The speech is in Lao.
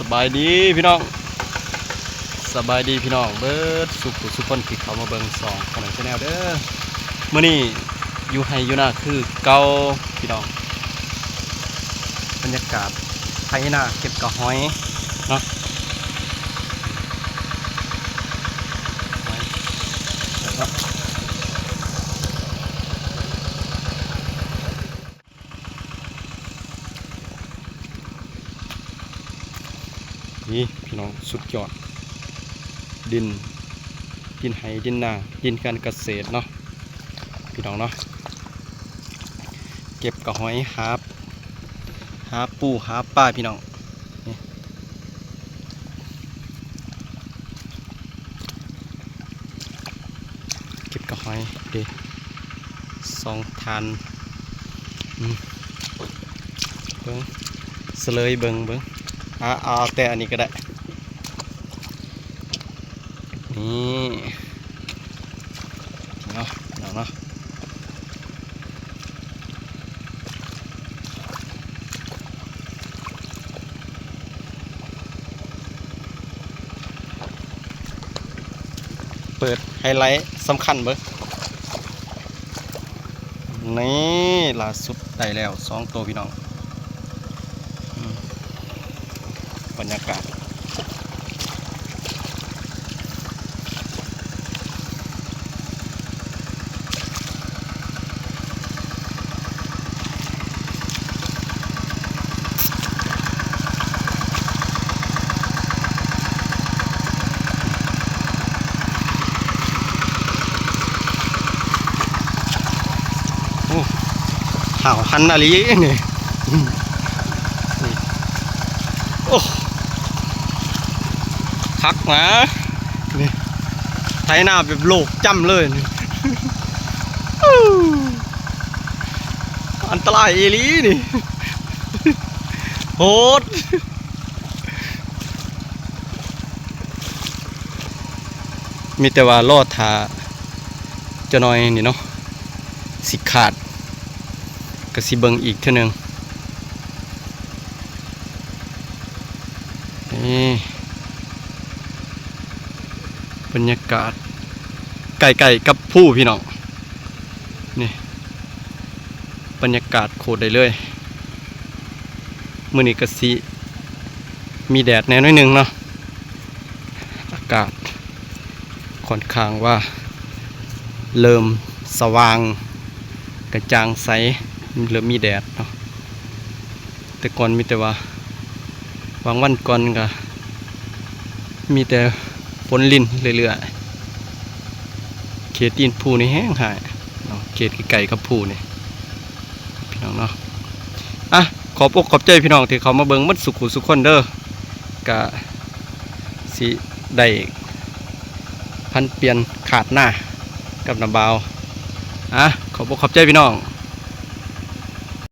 ສະບາຍດີພີ່ນ້ອງ ສະບາຍດີພີ່ນ້ອງເບິດສູ່ຜູ້ສູ່ຄົນທີ່ເຂົ້າມາເບິ່ງຊ່ອງຂະນ້ອຍແຊນແນວເດີ. ມື້ນີ້ຢູ່ໄຮ່ຢູ່ນາຄືເກົ່າພີ່ນ້ອງ ບັນຍາກາດໄຖນາເກັບກະຫອຍເນາະ. ນີ້ພີ່ນ້ອງ ສຸດຍອດ ດິນ ດິນໄຮ່ດິນນາ ດິນການກະເສດເນາະ ພີ່ນ້ອງເນາະ. ເກັບກະຫອຍ ຫາ ຫາປູຫາປາພີ່ນ້ອງ. ນີ້ ເກັບກະຫອຍເດ້ ສອງຖານ. ອືມ ເບິ່ງ ສະເຫຼີຍເບິ່ງ ເບິ່ງ ອາ ເອົາແຕ່ອັນນີ້ກໍໄດ້. ນີ້ເນາະ ເນາະ ເນາະ. ເປີດໄຮໄລສຳຄັນເບິ່ງ ນີ້ ລ່າສຸດໄດ້ແລ້ວສອງໂຕພີ່ນ້ອງ. ອືມ ບັນຍາກາດ ໂອ້ ຫ້າວຫັນອີ່ຫຼີນີ້. ໂອ້ ຄັກນະ ນີ້ ໄຖນາແບບໂລກຈ້ຳເລີຍນີ້. ອັນຕະລາຍອີ່ຫຼີນີ້ ໂຫດ. ມີແຕ່ວ່າລໍຖ້າຈັກໜ້ອຍນີ້ເນາະ ຊິຂາດ ກໍຊິເບິ່ງອີກເທື່ອໜຶ່ງ. ນີ້ ບັນຍາກາດໃກ້ໆກັບພູພີ່ນ້ອງ ນີ້ ບັນຍາກາດໂຄດໄດ້ເລີຍ. ມື້ນີ້ກໍຊິມີແດດແດ່ໜ້ອຍໜຶ່ງເນາະ ອາກາດຂ້ອນຂ້າງວ່າເລີ່ມສະຫວ່າງກະຈ່າງໃສ ເລີ່ມມີແດດເນາະ. ແຕ່ກ່ອນມີແຕ່ວ່າ ບາງວັນກ່ອນກໍມີແຕ່ຝົນລິນເລື້ອຍໆ. ເຂດຕີນພູນີ້ແຮງຮ້າຍເນາະ ເຂດໃກ້ໆກັບພູນີ້ພີ່ນ້ອງເນາະ. ອ່ະ ຂອບອົກຂອບໃຈພີ່ນ້ອງທີ່ເຂົ້າມາເບິ່ງໝົດສູ່ຜູ້ສູ່ຄົນເດີ. ກະຊິໄດ້ຜັນປ່ຽນຂາດໜ້າກັບນ້າບ່າວ. ອ່ະ ຂອບອົກຂອບໃຈພີ່ນ້ອງ.